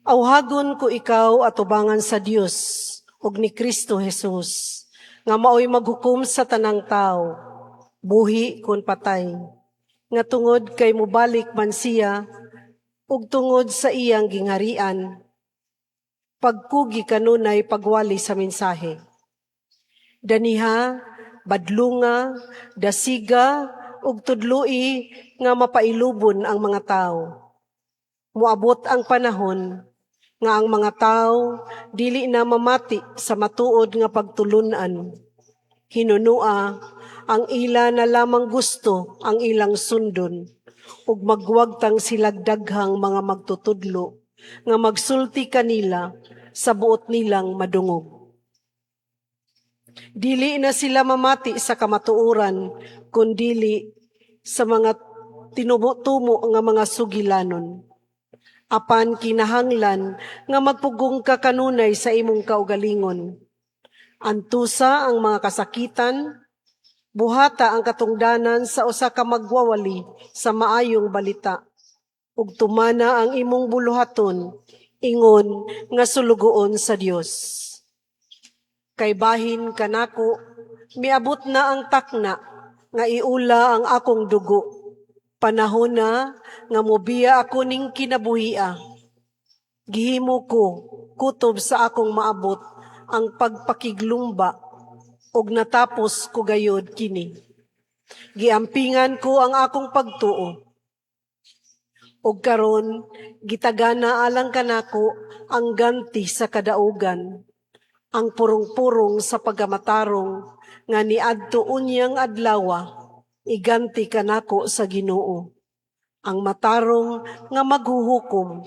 Awhagon ko ikaw atubangan sa Dios ug ni Kristo Jesus nga maoy maghukom sa tanang tawo, buhi kon patay, nga tungod kay mobalik man siya ug tungod sa iyang gingharian, pagkugi kanunay pagwali sa mensahe. Daniha, badlunga, dasiga ug tudloi nga mapailubon ang mga tawo. Moabot ang panahon nga ang mga tawo dili na mamati sa matuod nga pagtulun-an. Hinunua, ang ila na lamang gusto ang ilang sundon ug magwagtang silag daghang mga magtutudlo nga magsulti kanila sa buot nilang madungog. Dili na sila mamati sa kamatuoran kundili sa mga tinumo-tumo nga mga sugilanon. Apan kinahanglan nga magpugong ka kanunay sa imong kaugalingon. Antusa ang mga kasakitan, buhata ang katungdanan sa usa ka magwawali sa maayong balita, ug tumana ang imong buluhaton ingon nga sulugoon sa Dios. Kay bahin kanako, miabot na ang takna nga iula ang akong dugo. Panahon na nga mobiya ako ning kinabuhia. Gihimo ko kutob sa akong maabot ang pagpakiglumba ug natapos ko gayod kini. Giampingan ko ang akong pagtuo. Ug karon gitagana alang kanako ang ganti sa kadaugan, ang purong-purong sa pagkamatarong nga niadto unyang adlawa, iganti kanako sa Ginoo, ang matarong nga maghuhukom,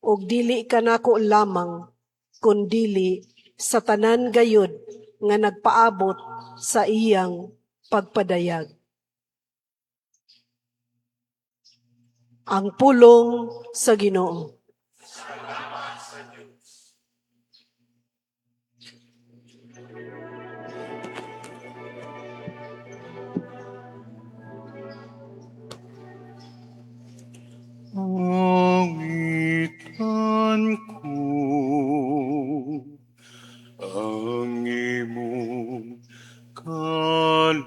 ug dili kanako lamang kundili sa tanan gayud nga nagpaabot sa iyang pagpadayag. Ang pulong sa Ginoo. Awitan ko ang imong kaluwasan.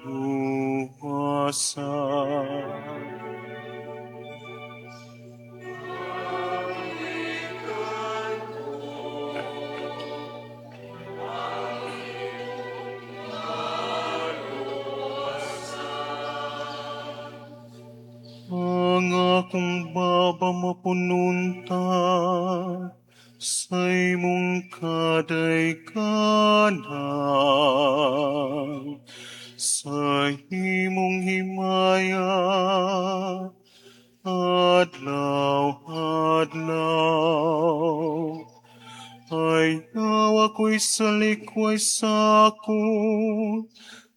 Ang akong baba mapununta sa imong kadaykanan, sa imong himaya adlaw-adlaw. Ayaw ako'y salikway sa akong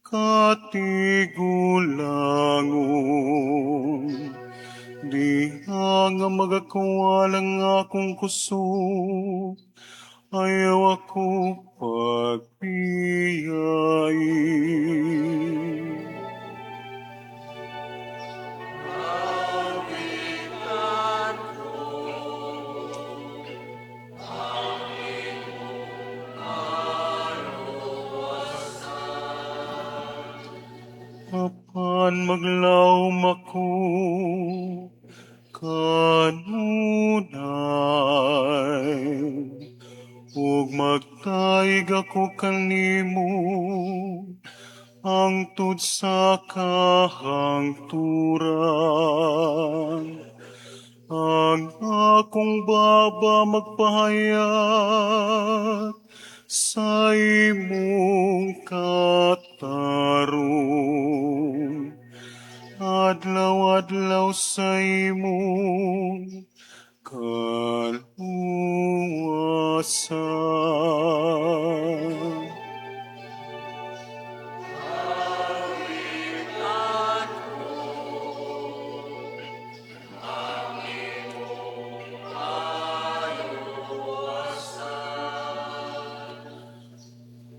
katigulangon. Diha nga magakawalang akong kusog, ayaw ako pagbiyain. Apan maglawom ako kanunay, ug magtaig ako kanimo hangtod sa kahangturan. Ang akong baba magpahayag sa imong katarong, adlaw-adlaw sa imong kaluwasan.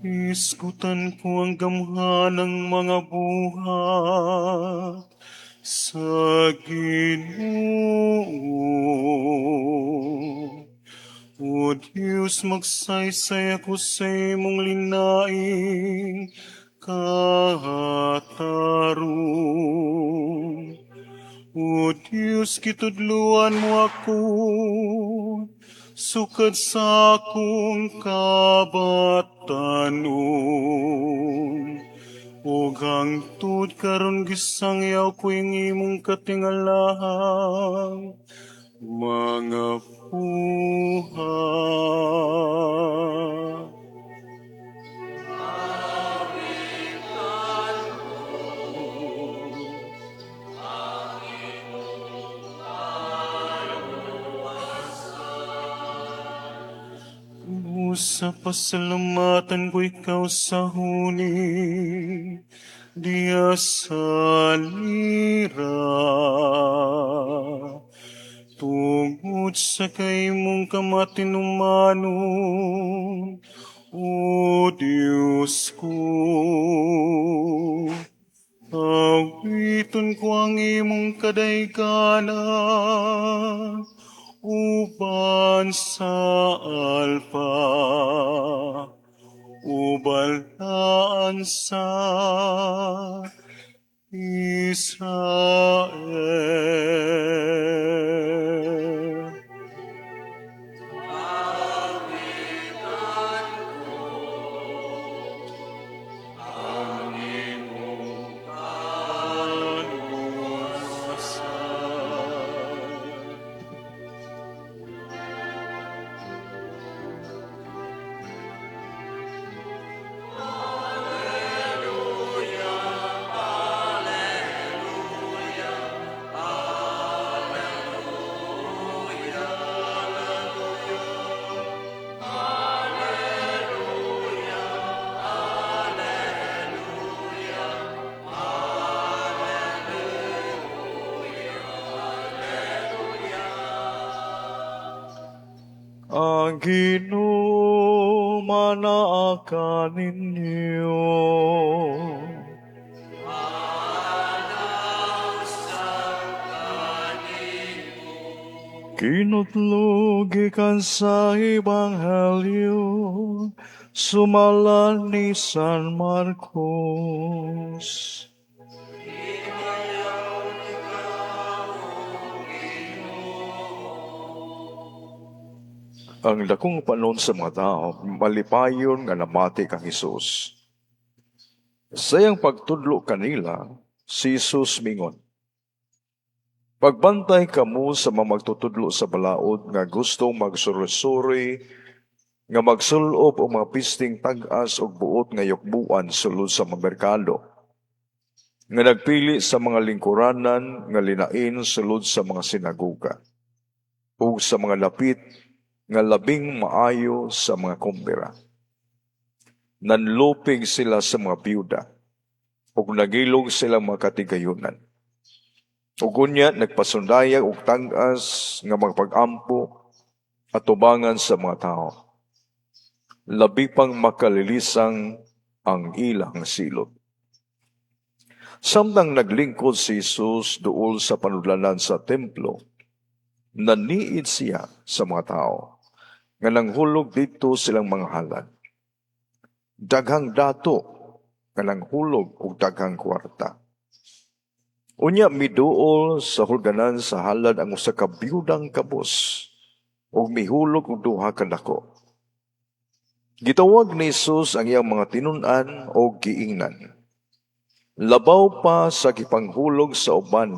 Isgutan ko ang gamhanang mga buhat sa Ginoo, O Diyos, magsaysay ako sa imong linaing katarong. O Diyos, gitudluan mo ako, sukad sa akong kabatanon. Ug hangtod karon gisangyaw ko ang imong katingalahang mga buhat. Busa pasalamatan ko ikaw sa huni, diya sa lira. Tungod sa kay imong kamatinumanon, O Diyos ko. Awiton ko ang imong kadayganan, uban sa alpa, ubalaan sa Israel. Ang imong kaluwasan. Ang Ginoo manaa kaninyo. Kinutlo gikan sa Ebanghelyo sumala ni San Marcos. Ang dakong panon sa mga tao, malipayon nga namati kang Hesus. Sa iyang pagtudlo kanila, si Jesus mingon, "Pagbantay kamo sa mga magtutudlo sa balaod nga gustong magsuroy-suroy, nga magsulob og mga pisting tag-as og buot nga yukbuan sulod sa mga merkado, nga nagpili sa mga lingkuranan nga linain sulod sa mga sinagoga, ug sa mga lapit nga labing maayo sa mga kumbira. Nanlupig sila sa mga biyuda, ug nagilog sila mga katigayunan. Ug unya nagpasundayag og tag-as nga mga pag-ampo at tubangan sa mga tao. Labi pang makalilisang ang ilang silot." Samtang naglingkod si Jesus duol sa panudlanan sa templo, naniid siya sa mga tao nga nanghulog didto silang mga halad. Daghang dato nga nanghulog og daghang kwarta. Unya miduol sa hulganan sa halad ang usa ka biyudang kabus ug mihulog og duha ka dako. Gitawag ni Jesus ang iyang mga tinun-an og giingnan, "Labaw pa sa gipanghulog sa uban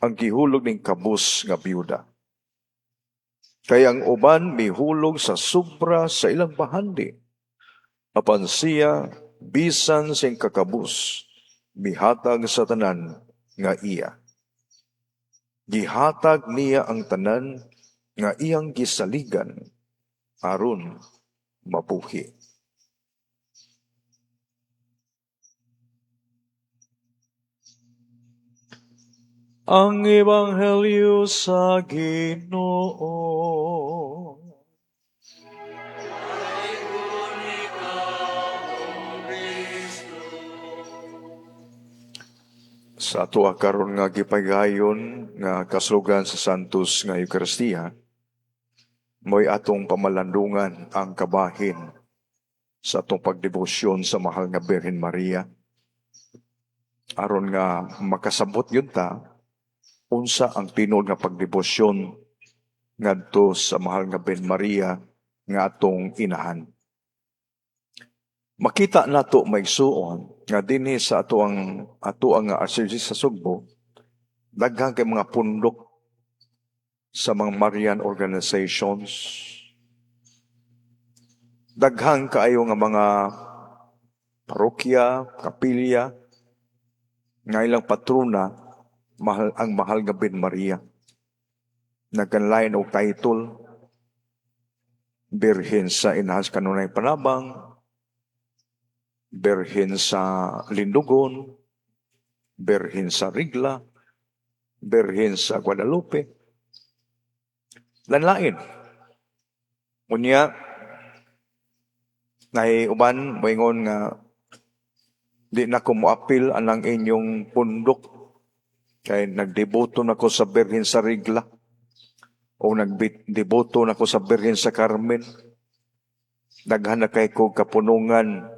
ang gihulog ning kabus nga biyuda. Kay ang uban mihulog sa sobra sa ilang bahandi. Apan siya, bisan sing kakabus, mihatag sa tanan nga iya. Gihatag niya ang tanan nga iyang gisaligan aron mabuhi." Ang Ebanghelyo sa Ginoo. Sa ato karon nga gipagayon nga kaslugan sa Santos nga Eukaristiya, Mo'y atong pamalandungan ang kabahin sa atong pagdebosyon sa mahal nga Birhen Maria. Aron nga makasabot gyud ta unsa ang tinuod nga pagdebosyon ngadto sa mahal nga Birhen Maria nga atong inahan. Makita nato, mga igsuon, nga dinhi sa ato ang Archdiocese sa Sugbo, daghan kay mga pundok sa mga Marian organizations. Daghan kaayo nga mga parokya, kapilya nga ilang patrona ang mahal nga Birhen Maria. Nagkanlain og title, Birhen sa Inahan sa Kanunay Panabang, Birhen sa Lindugon, Birhen sa Rigla, Birhen sa Guadalupe. Lain-lain. Unya, nay uban moingon nga di na ko moapil anang inyong pundok kay nagdeboto na ko sa Birhen sa Rigla o nagdeboto na ko sa Birhen sa Carmen. Daghan na kay ko kapunungan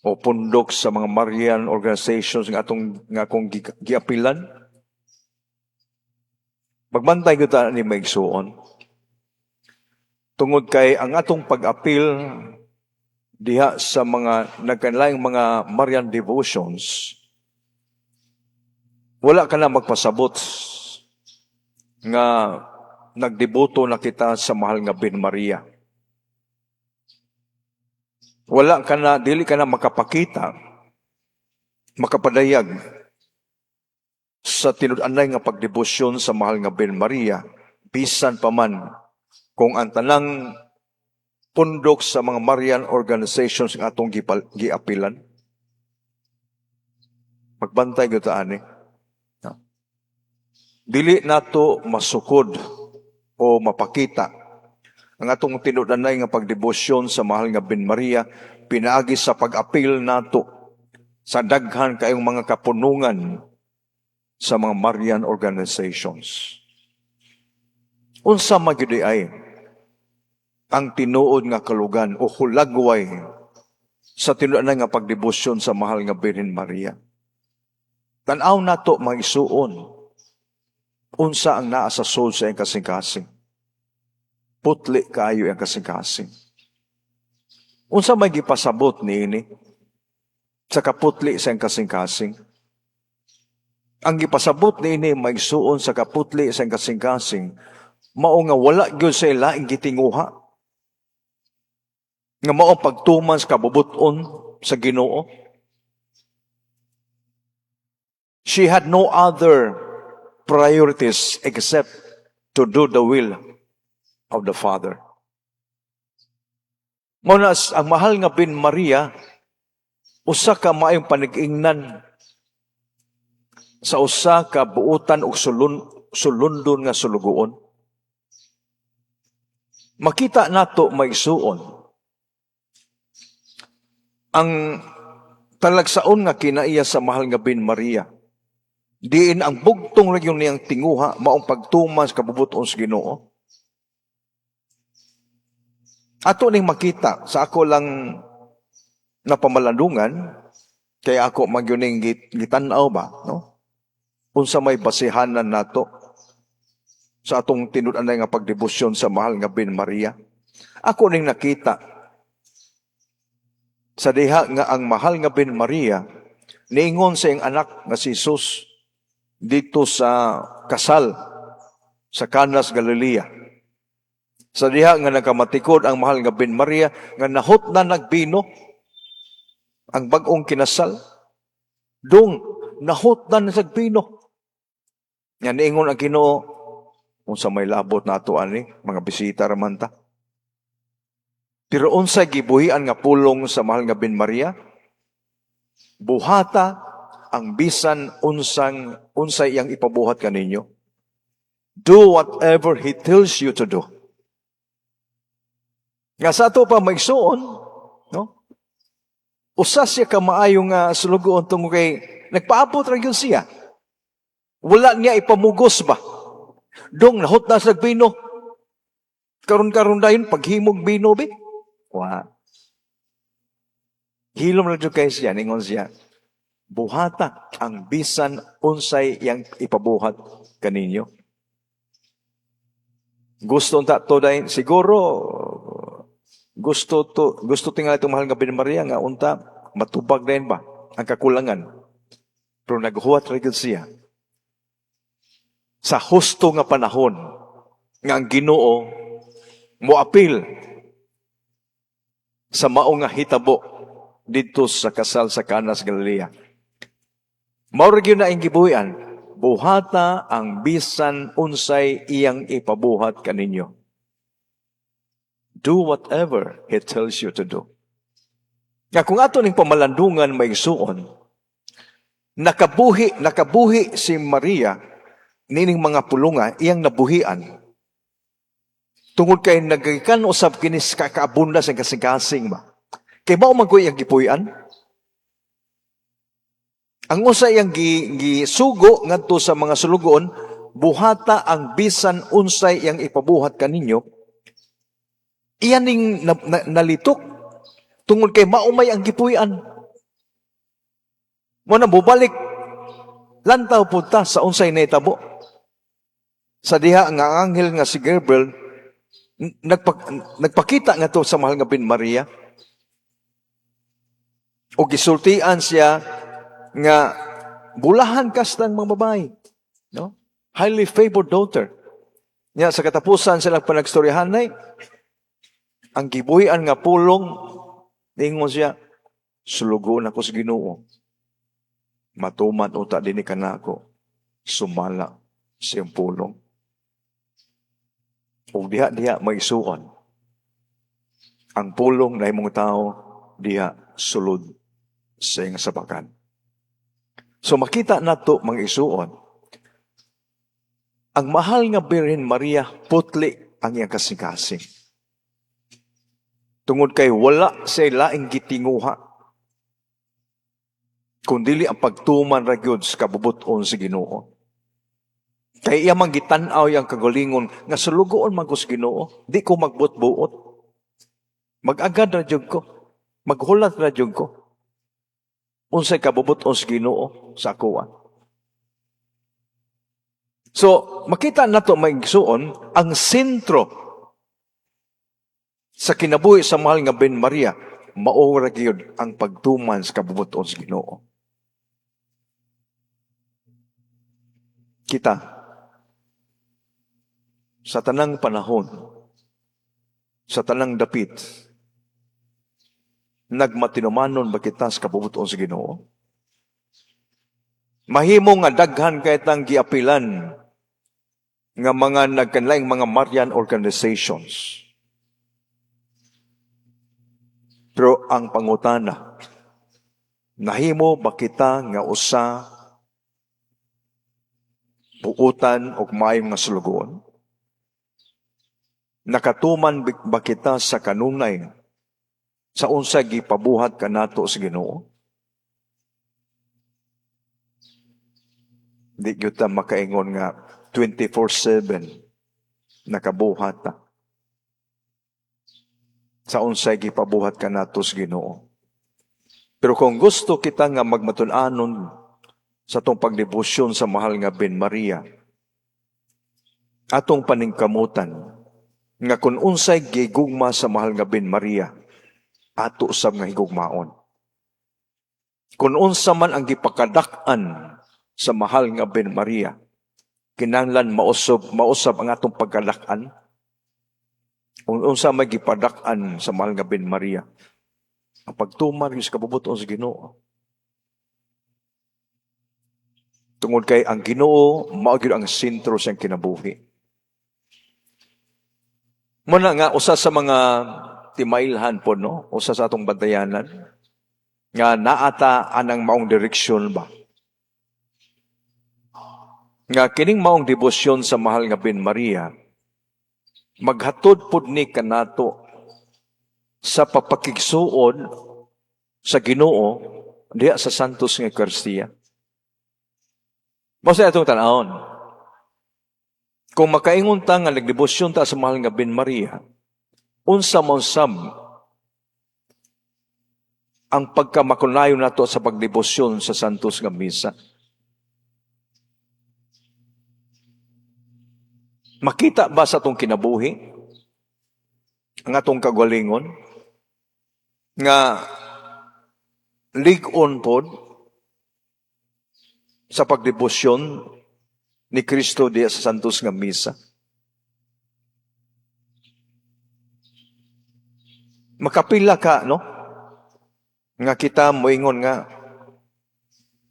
o pundok sa mga Marian organizations nga atong nga akong giapilan. Magbantay gyud ta ni, mga igsuon. Tungod kay ang atong pag-apil diha sa mga nagkanlaing mga Marian devotions, wala ka na magpasabot nga nagdeboto na kita sa mahal nga Birhen Maria. Wala ka na, dili ka na makapakita, makapadayag sa tinud-anay nga pagdebosyon sa mahal nga Birhen Maria, bisan pa man kung ang tanang pundok sa mga Marian organizations nga atong giapilan. Magbantay gyud ta ani. No? Dili nato masukod o mapakita ang atong tinud-anay nga pagdebosyon sa mahal nga Birhen Maria pinaagi sa pag-apil nato sa daghan kayong mga kapunungan sa mga Marian organizations. Unsa man gyud ay ang tinuod nga kalugan o hulagway sa tinud-anay nga pagdebosyon sa mahal nga Birhen Maria? Tan-aw nato, mga igsuon, unsa ang naa sa sulod sa iyang kasing-kasing. Putli kaayo ang kasing-kasing. Unsa may gipasabot niini sa kaputli sa iyang kasing-kasing? Ang gipasabot niini, mga igsuon, sa kaputli sa iyang kasing-kasing, mao nga wala gyud siya laing gitinguha nga mao pagtuman sa kabubuton sa Ginoo. She had no other priorities except to do the will of the Father. Mao na ang mahal nga Birhen Maria usa ka maayong panig-ingnan sa usa ka buutan og sulundon nga sulugoon. Makita nato, mga igsuon, ang talagsaon nga kinaiya sa mahal nga Birhen Maria. Diin ang bugtong ra gyud niyang tinguha maong pagtuman sa kabubuton sa Ginoo. Ato ning makita sa ako lang napamalandungan kay ako man gyud ning gitan-aw ba, no? Unsa may basihanan nato sa atong tinud-anay nga pagdebosyon sa mahal nga Birhen Maria? Ako ning nakita sa diha nga ang mahal nga Birhen Maria niingon sa iyang anak nga si Jesus dito sa kasal sa Canas Galilea. Sa diha nga nagkamatikod ang mahal nga Birhen Maria nga nahot na nagbino ang bag-ong kinasal. Dong nahot na nagbino. Nga niingon ang Ginoo, "Unsa may labot nato ani, mga bisita ra man ta." Pero unsay gibuhian nga pulong sa mahal nga Birhen Maria? "Buhata ang bisan unsay iyang ipabuhat kaninyo." Do whatever He tells you to do. Nga sa ato pa, mga igsuon, no? Usa siya ka maayo nga sulugoon tungod kay nagpaabot ra gyud siya. Wala niya ipamugos ba? "Dong, nahot na sa bino." Karon-karon dayon paghimog bino be. Wa. Hilom ra jud kay siya, ningon siya, "Buhata ang bisan unsay iyang ipabuhat kaninyo." Gusto unta to dahil siguro gusto to, gusto tingali itong mahal nga Birhen Maria nga unta matubag din ba ang kakulangan. Pero naghuwat ra gyud siya sa husto nga panahon nga ang Ginoo moapil sa mao nga hitabo didto sa kasal sa Canas Galilea. Mao ra gyud na ang gibuhian, buhata ang bisan unsay iyang ipabuhat kaninyo. Do whatever He tells you to do. Nga kung ato ning pamalandungan, mga igsuon, nakabuhi, nakabuhi si Maria nining mga pulunga iyang nabuhian. Tungod kay nagagikan usab kini sa kakaabunda sa kasing-kasing ba. Kay mao man ko iyang gipuy-an. Ang usa iyang gisugo ngadto sa mga sulugoon, buhata ang bisan unsay iyang ipabuhat kaninyo. Iyan ning nalitok tungod kay maumay ang gipuy-an. Mo na bubalik lantaw pud ta sa unsay nahitabo. Sa diha nga ang anghel nga si Gabriel nagpakita nga to sa mahal nga Birhen Maria. O gisultian siya nga bulahan kas ng mga babae. No? Highly favored daughter. Nya sa katapusan sila panagstoryahan nay, ang gibuhian nga pulong, ningon siya, "Sulugoon ako sa Ginoo. Matuman unta dinhi kanako sumala sa iyong pulong." Ug diha-diha, mga igsuon, ang pulong na imong tao diha sulod sa iyang sabakan. So makita nato, mga igsuon, ang mahal nga Birhen Maria, putli ang iyang kasing-kasing. Tungod kay wala siya laing gitinguha kundili ang pagtuman ra gyud sa kabubut-on sa Ginoo. Kay iya man gitan-aw yang kagalingon nga sulugoon man ko sa Ginoo, di ko magbuot-buot. Mag-agad ra jud ko. Maghulat ra jud ko. Unsay kabubut-on sa Ginoo sa akoa. So, makita nato, mga igsuon, ang sentro sa kinabuhi sa mahal nga Birhen Maria, mao ra gyud ang pagtuman sa kabubut-on sa Ginoo. Kita sa tanang panahon, sa tanang dapit, nagmatinumanon ba kita sa kabubut-on sa Ginoo? Mahimo nga daghan kay tang giapilan nga mga nagkanlaing mga Marian organizations. Pero ang pangutana, nahimo ba kita nga usa buutan og maayong nga sulugoon? Nakatuman ba kita sa kanunay sa unsa gipabuhat kanato sa Ginoo? Di gyud ta makaingon nga 24/7 nakabuhat ta sa unsay gipabuhat kanato sa Ginoo. Pero kung gusto kita nga magmatun-anon sa atong pagdebosyon sa mahal nga Birhen Maria, atong paningkamutan nga kung unsay gigugma sa mahal nga Birhen Maria, ato sab nga higugmaon. Kung unsa man ang gipakadak-an sa mahal nga Birhen Maria, kinahanglan mausab ang atong pagkadak-an. Kung unsa may gipadak-an sa mahal nga Birhen Maria, ang pagtuman sa kabubut-on sa Ginoo. Tungod kay ang Ginoo mao gyud ang sentro sa kinabuhi. Muna nga usa sa mga timailhan po, no, usa sa atong bantayanan nga naata anang maong direksyon ba. Nga kining maong debosyon sa mahal nga Birhen Maria maghatod pud ni kanato sa papakigsuon sa Ginoo diha sa Santos nga Eucharistia. Mao sa atong tan-awon. Kung makaingon ta nga nagdebosyon ta sa mahal nga Birhen Maria, unsa man sab ang pagkamakunayon nato sa pagdebosyon sa Santos nga Misa? Makita ba sa atong kinabuhi ang atong kagalingon nga lig-on pod sa pagdebosyon ni Kristo diya sa Santos nga Misa? Makapila ka, no? Nga kita moingon nga,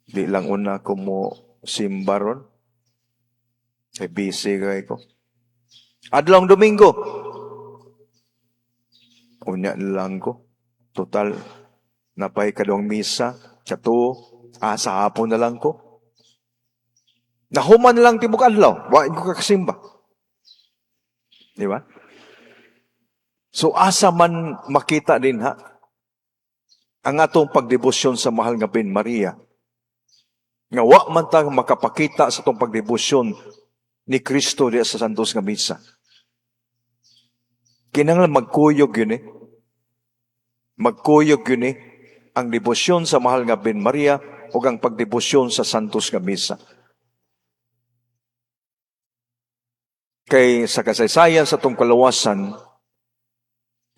di lang una ko mo simba ron. Kay busy kay ko. Adlong Domingo. Unya lang ko. Total, napay kaduhang misa, kato, sa hapon na lang ko. Nahuman lang tibok adlaw, wa ko kakasimba. Di ba? So asa man makita din ha ang atong pagdebosyon sa mahal nga Birhen Maria, nga wa man ta makapakita sa atong pagdebosyon ni Kristo diya sa Santos nga Misa. Kinahanglan magkuyog yun eh. Magkuyog yun eh ang debosyon sa mahal nga Birhen Maria o ang pagdebosyon sa Santos nga Misa. Kay sa kasaysayan sa atong kalawasan,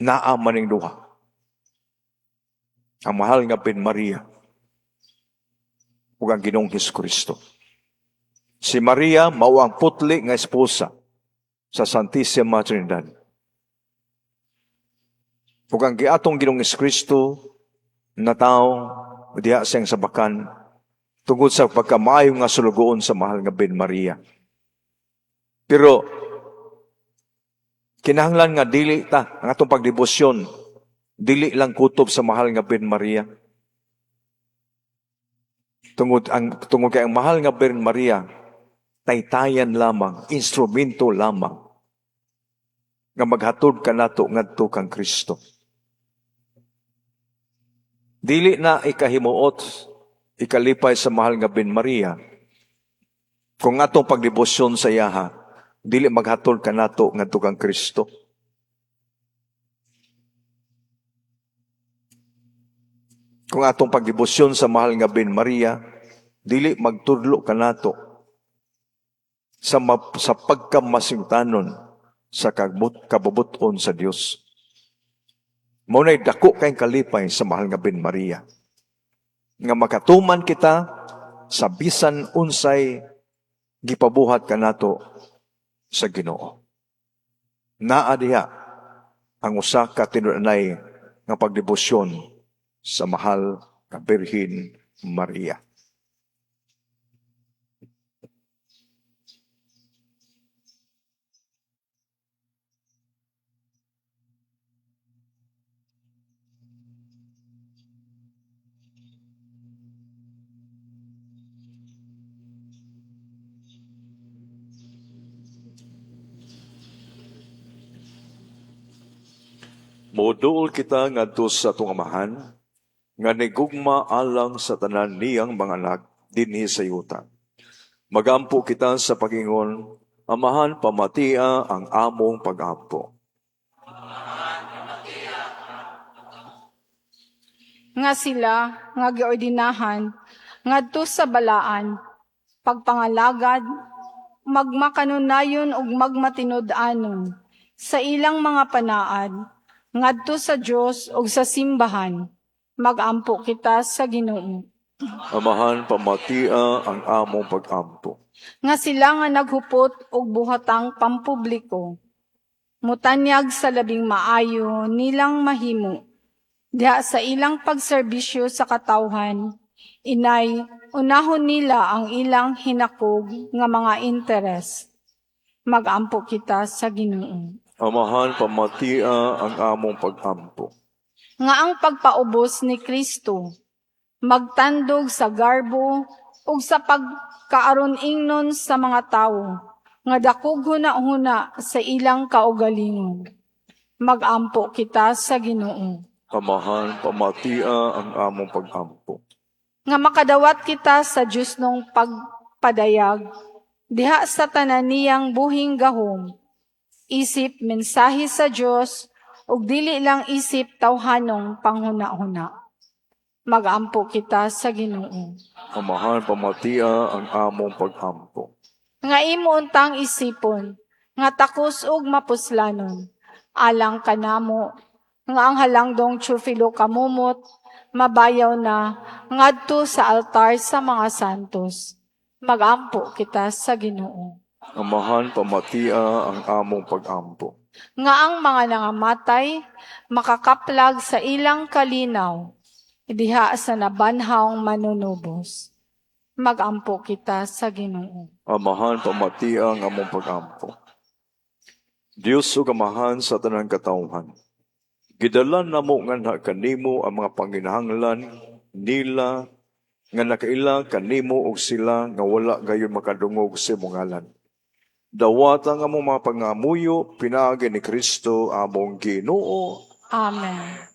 naa maning duha. Ang mahal nga Birhen Maria ug ang Ginoong Hesukristo. Si Maria mao ang putli nga esposa sa Santissima Trinidad. Ug ang giatong Ginoong Hesukristo na tao diha siyang sabakan tungod sa pagkamaayo nga sulugoon sa mahal nga Birhen Maria. Pero kinahanglan nga dili ta ang atong pagdebosyon dili lang kutob sa mahal nga Birhen Maria. Tungod kay ang mahal nga Birhen Maria taytayan lamang, instrumento lamang nga maghatod kanato ngadto kang Kristo. Dili na ikahimuot, ikalipay sa mahal nga Birhen Maria kung atong pagdebosyon sa iyaha dili maghatol kanato ngadto kang Kristo. Kung atong pagdebosyon sa mahal nga Birhen Maria dili magtudlo kanato sa pagkamasingtanon sa kabubuton sa Dios. Mao nay dako kay kalipay sa mahal nga Birhen Maria nga makatuman kita sa bisan unsay gipabuhat kanato sa Ginoo. Naa diha ang usa ka tinud-anay nga pagdebosyon sa mahal nga Birhen Maria. Moduol kita ngadto sa atong Amahan, nga nigugma alang sa tanan niyang mga anak dinhi sa yuta. Magampo kita sa pagingon, Amahan, pamatia ang among pag-ampo. Nga sila nga giordinahan ngadto sa balaan, pagpangalagad, magmakanunayon ug magmatinud-anon sa ilang mga panaad ngadto sa Dios ug sa simbahan. Magampo kita sa Ginoo. Amahan, pamatia ang among pag-ampo. Nga sila nga naghupot og buhatang pampubliko, mutanyag sa labing maayo nilang mahimo diha sa ilang pagserbisyo sa katawhan, inay unahon nila ang ilang hinakog nga mga interes. Magampo kita sa Ginoo. Amahan, pamatia ang among pag-ampo. Nga ang pagpaubos ni Kristo magtandog sa garbo ug sa pagkaaron-ingnon sa mga tawo nga dakog huna-huna sa ilang kaugalingon. Magampo kita sa Ginoo. Amahan, pamatia ang among pag-ampo. Nga makadawat kita sa Diyos nung pagpadayag, Diha sa tanan niyang buhing gahom, isip mensahe sa Dios ug dili lang isip tawhanong panghuna-huna. Magampo kita sa Ginoo. Amahan, pamatia ang among pagampo. Nga imo untang isipon, nga takos ug mapuslanon, alang kanamo, nga ang halangdong Teofilo Camomot, mabayaw na ngadto sa altar sa mga santos. Magampo kita sa Ginoo. Amahan, pamatia ang among pagampo. Nga ang mga nangamatay makakaplag sa ilang kalinaw, diha sa nabanhawng manunubos. Magampo kita sa Ginoo. Amahan, pamatia ang among pagampo. Dios ug Amahan sa tanang katawhan, gidala namo nganha kanimo ang mga panginahanglan nila nga nakaila kanimo og sila nga wala gayon makadungog sa imong ngalan. Dawata ang among mga pangamuyo pinaagi ni Kristo among Ginoo. Amen.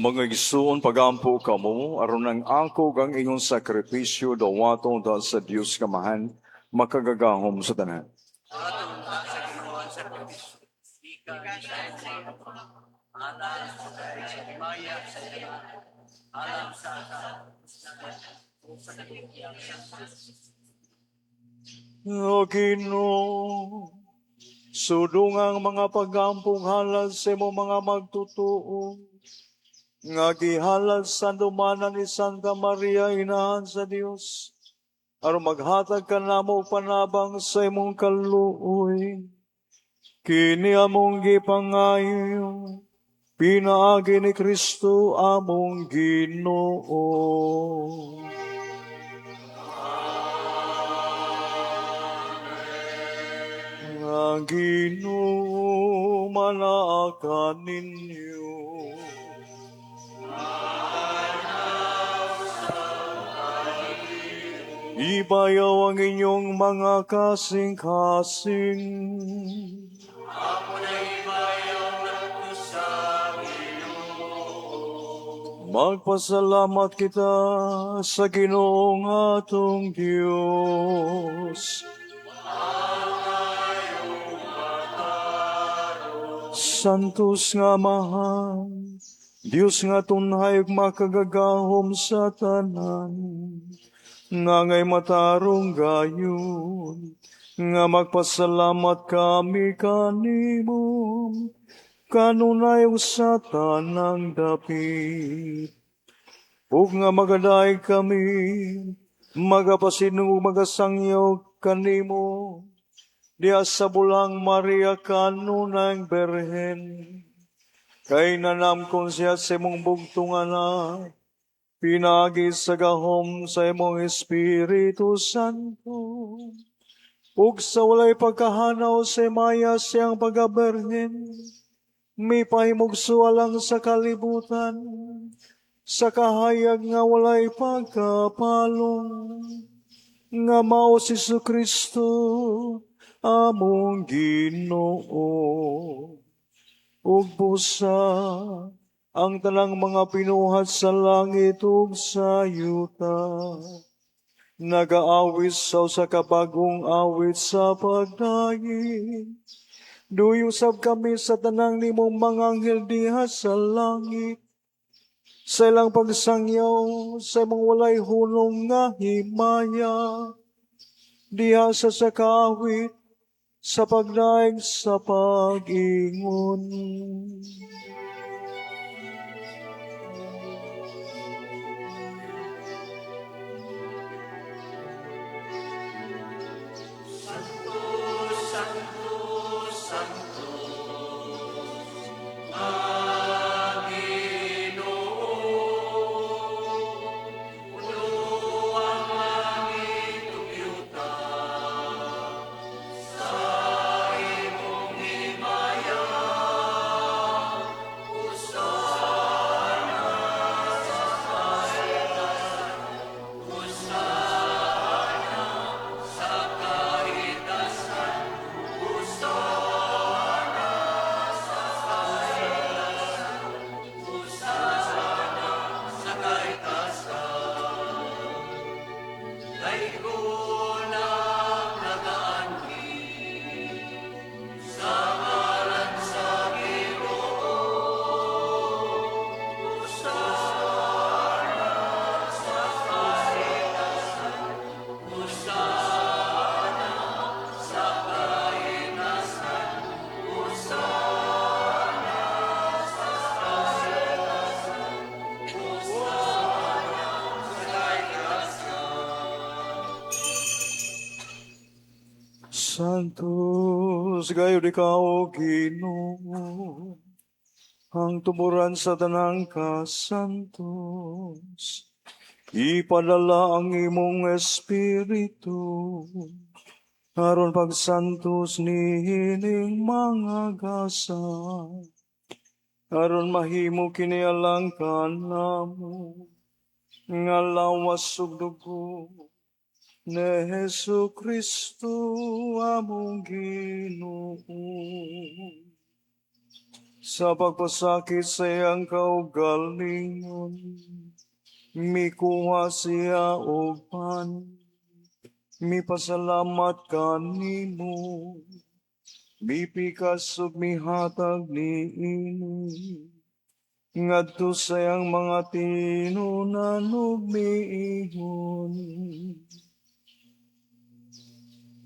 Mga igsoon, pagampo kamo, aron ang ako kang inyong sakripisyo dawaton da sa Dios Kamahan, makagagahom sa tanan. O Ginoo, sudong ang mga pagampong halad sa imong mga magtutuo, nga gihalad sa dumanan ni Santa Maria, inahan sa Dios, aron maghatag ka namo og panabang sa imong kaluoy. Kini among gipangayo, pinaagi ni Kristo among Ginoo. Ang Ginoo manaa kaninyo. Ibayaw ang inyong mga kasing-kasing. Magpasalamat kita sa Ginoong atong Diyos. Santos nga Amahan, Diyos nga tunhay ug makagagahom sa tanan, nga ngay matarong gayon, nga magpasalamat kami kanimo, kanunay ug sa tanang dapit. Ug nga magadaig kami, magapasinong ug magasangyaw kanimo, diha sa bulang Maria kanunay Berhen. Kay nanamkon siya sa imong bugtong anak, pinaagi sa gahom sa imong Espiritu Santo. Ug sa walay pagkahanaw sa maya siyang pagaberhen, mipahimugso alang sa kalibutan, sa kahayag nga walay pagkapalong, nga mao si Kristo among Ginoo. Ug busa ang tanang mga pinuhat sa langit ug sa yuta, nagaawit sa usa ka bag-ong awit sa pagdaig. Duyo usab kami sa tanang nimong mga anghel diha sa langit, sa ilang pagsangyaw sa imong walay hunong nga himaya, diha sa sakawit, sa pagdaig sa pag-ingon. Santos, gayon ikaw, Ginoo, ang tumuran sa tanang kasantos. Ipadala ang imong Espiritu, aron pagsantos niining mga gasa, aron mahimo kini alang kanamo, nga lawas ug dugo ni Hesus Kristo among Ginoo. Sa pagpasakit sa iyang kaugalingon, mikuha siya og pan, mipasalamat kanimo, mipikas ug mihatag niini, ngadto sa iyang mga tinunan ug miingon.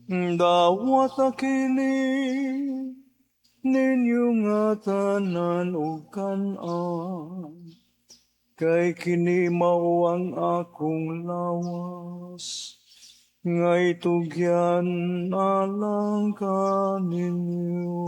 Dawata kini ninyo nga tanan ug kan-an, kay kini mao ang akong lawas, nga itugyan alang kaninyo.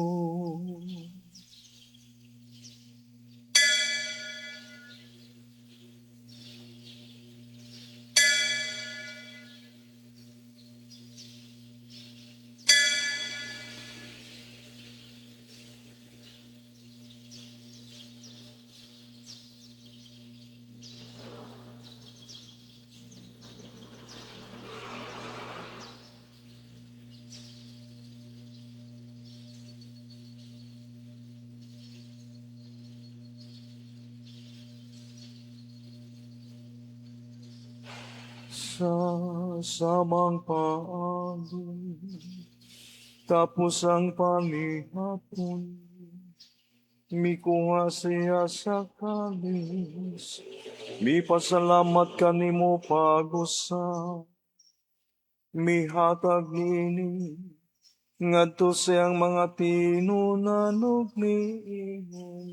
siya samang paagi. Tapos ang panihapon, mikuha siya sa kalis. Mipasalamat kanimo pag-usab, mihatag niini ngadto siyang mga tinunan ug miingon: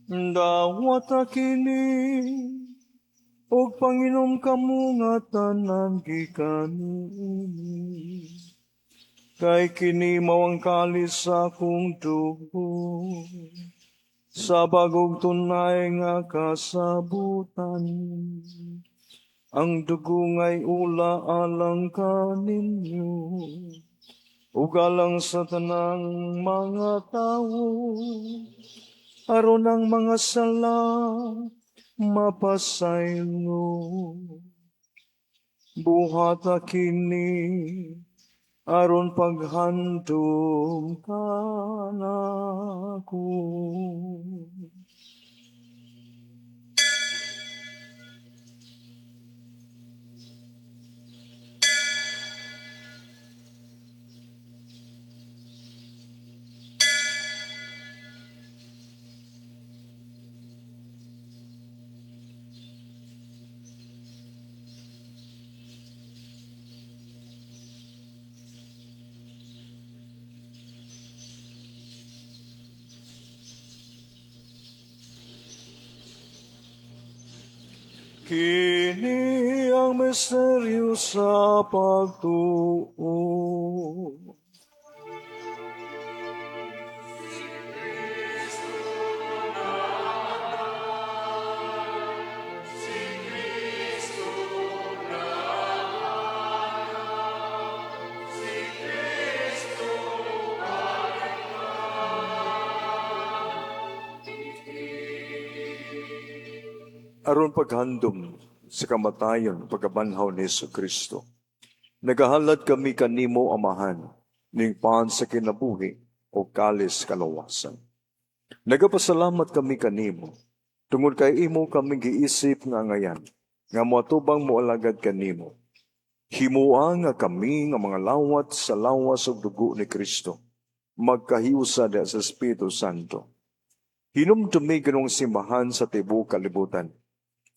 "Dawata kini ug panginom kamo nga tanan gikan niini. Kay kini mao ang kalis sa akong dugo, sa bagong tunay nga kasabutan. Ang dugo nga'y ula alang kaninyo ug alang sa tanang mga tawo, aron ang mga sala mapasaylo. Buhata kini aron paghandom kanako." Kini ang misteryo sa pagtuo. Aron paghandom sa kamatayon, pagkabanhaw ni Hesus Kristo, nagahalad kami kanimo, Amahan, ning pan sa kinabuhi o kalis kalawasan. Nagapasalamat kami kanimo tungod kay imo kami giisip nga angayan nga moatubang moalagad kanimo. Himoa nga kami nga mga lawat sa lawas ug dugo ni Kristo magkahiusa diha sa Espiritu Santo. Hinumdumi, Ginoong, simbahan sa tibuok kalibutan.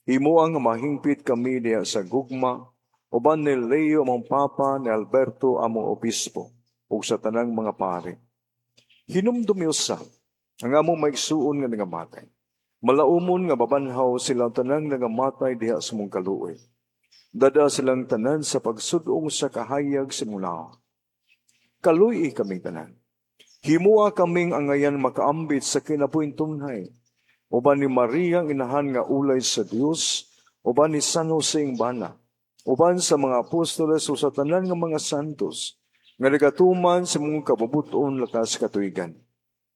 Himoa nga mahingpit kami diha sa gugma uban ni Leo among Papa, ni Alberto among Obispo, ug sa tanang mga pari. Hinumdumi usab ang among maigsuon nga nangamatay. Malaumon nga mabanhaw silang tanang nangamatay diha sa mong kaluoy. Dad-a silang tanan sa pagsud-ong sa kahayag sa imong law. Kaluy-i kaming tanan. Himoa kaming angayan makaambit sa kinabuhing tunhay uban ni Maria ang inahan nga ulay sa Dios, uban ni San Jose iyang bana, uban sa mga apostoles o sa tanan nga mga santos, nga nagatuman sa imong kabubut-on latas katuigan.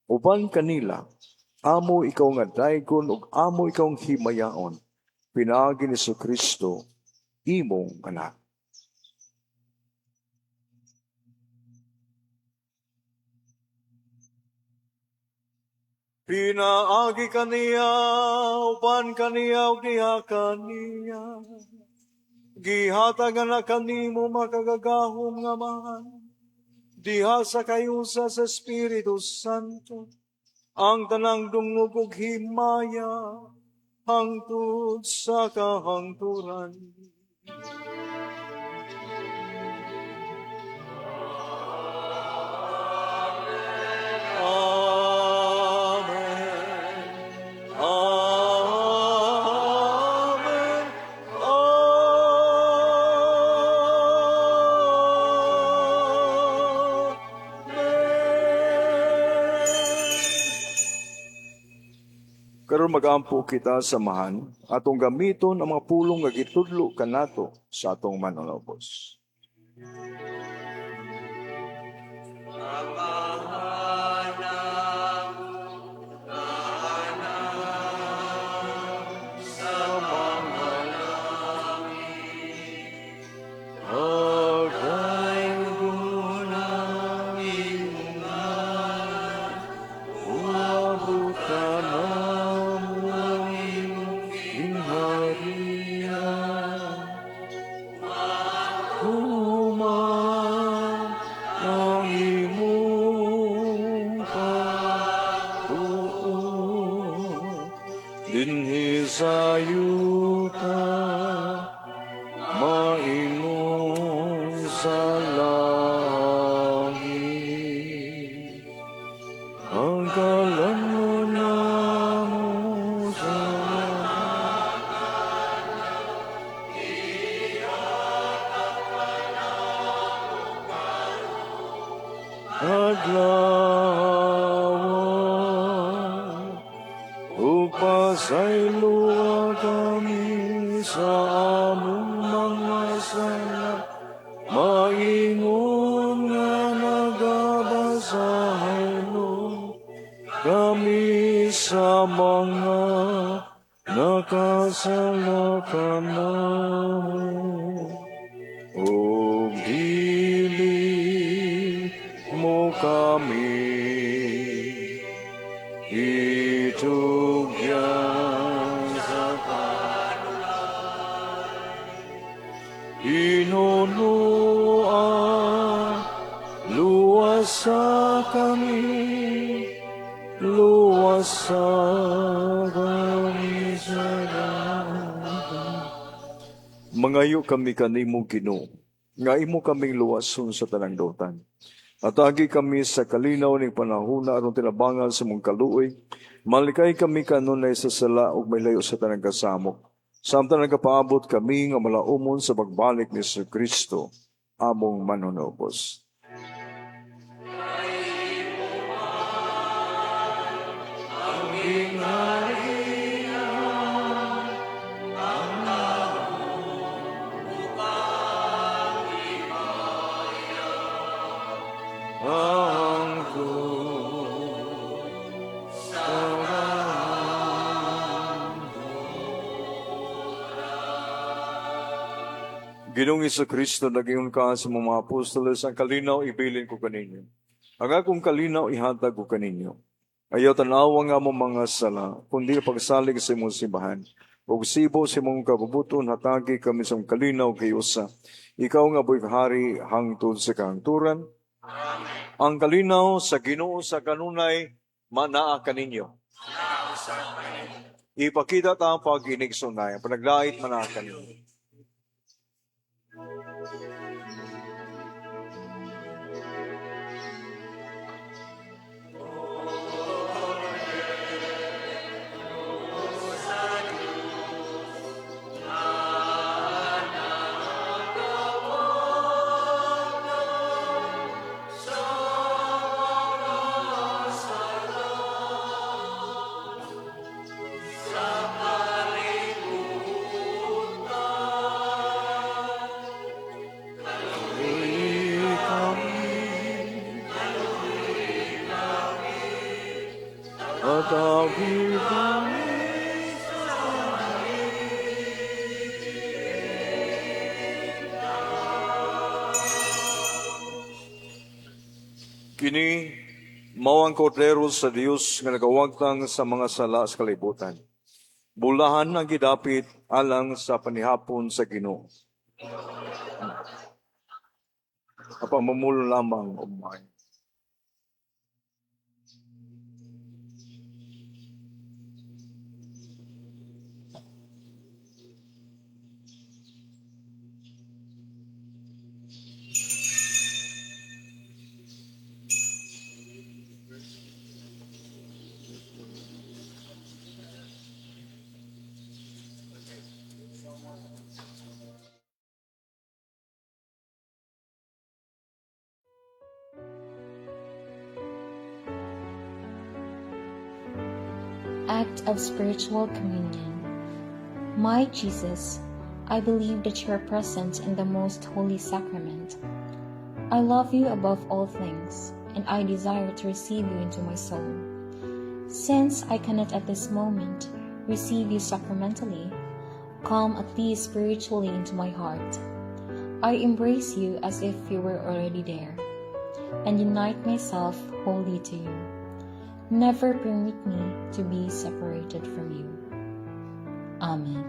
Uban kanila, amo ikaw nga daygon ug amo ikaw ang himayaon, pinaagi ni Kristo, imong anak. Pinaagi kaniya, uban kaniya, ug diha kaniya. Gihatag na kanimo, makagagahom nga Amahan, diha sa kahiusa sa Espiritu Santo, ang tanang dungog ug himaya, hangtod sa kahangturan. Amen. Amen. Amen. Karon magampo kita sa Amahan, atong gamiton ang mga pulong nga gitudlo kanato sa atong Manunubos. Pagdaygon ang imong ngalan, Uabot namo ang imong gingharian. Adlaw ug pasayloa kami sa among mga sala, maingon nga nagapasaylo kami sa mga nakasala kanamo, ug dili mo kami itugyan sa Hinunoa, luwasa kami, luwasa kami sa dagat. Mangayo kami kanimo, Ginoo, nga imo kaming luwason sa tanang dautan. Atagi kami sa kalinaw ning panahona aron tinabangan sa imong kaluoy. Malikay kami kanunay sa sala ug mahilayo sa tanang kasamok, samtang nagapaabot kami nga malaumon sa pagbalik ni Kristo, among manunubos. Ang sa Ginoong Kristo, nag-ingon ka sa mga apostoles, "Ang kalinaw ibilin ko kaninyo. Ang akong kalinaw ihatag ko kaninyo. Ayaw tanawa ang among mga sala, kundi pagsalig sa imong simbahan. Ug sibo sa imong kabubut-on, hatagi kami sa imong kalinaw kay usa. Ikaw nga buhi hari hangtod sa kahangturan." Ang kalinaw sa Ginoo sa kanunay manaa kaninyo. Ipakita ta ang pag-inigsunay. Ang panaglait manaa kaninyo. Kami Atagi kami. Kini mao ang kordero sa Dios nga nagawagtang sa mga sala sa kalibutan. Bulahan ang gidapit alang sa panihapon sa Ginoo. Apan mamulong lamang og maayo. Act of Spiritual Communion. My Jesus, I believe that you are present in the most holy sacrament. I love you above all things, and I desire to receive you into my soul. Since I cannot at this moment receive you sacramentally, come at least spiritually into my heart. I embrace you as if you were already there, and unite myself wholly to you. Never permit me to be separated from you. Amen.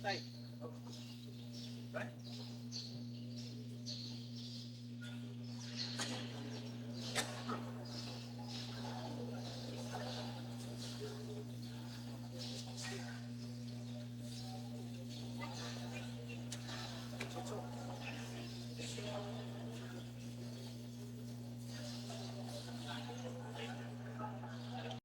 Tay.